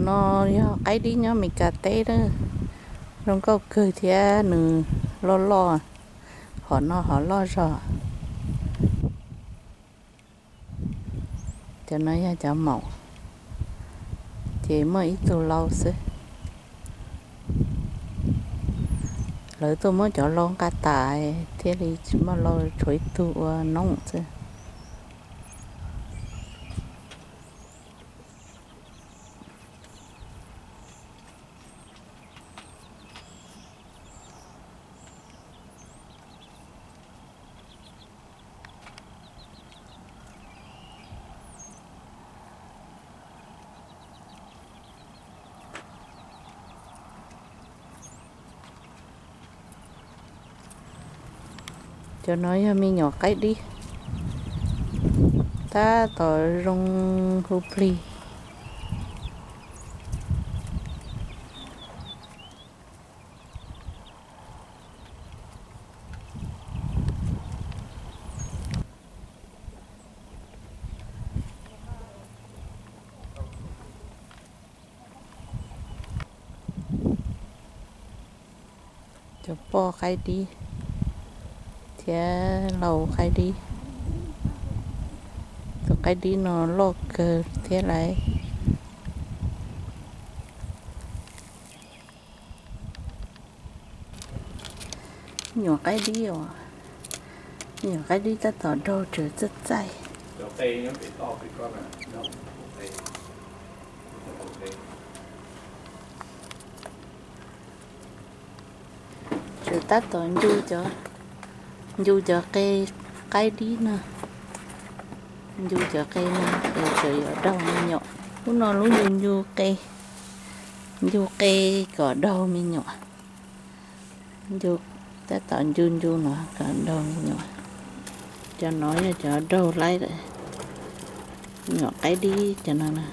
No yog qaib dib nyob Meskas teb na, zoo nkauj kawg thiab nws loj loj, hom no hom loj zog. Cov no yog cov maum, ces muaj ib tug lau xwb. Lawv tuaj muab cov lau nqa tas thiaj li tsis muaj lau, tshuav ib tug ua noob xwb. Cov no yog me nyuam qaib dib, tab tom zoo hu plig. Cov poj qaib dib thiab lau qaib dib. Tus qaib dib no loj kawg thiab lauj. Nyuam qaib dib os, nyuam qaib dib tab tom daug tsaws txaij txaij. Tseem tab tom ncu cov, ncu cov qe qaib dib no, ncu cov qe no es tseem yuav daug me nyuam. Lub no lub ncu ncu qe, ncu qe kom daug me nyuam. Ncu, tab tom ncu ncu no kom daug me nyuam. Cov no yog cov daug laib lawm, nyuam qaib dib cov no na.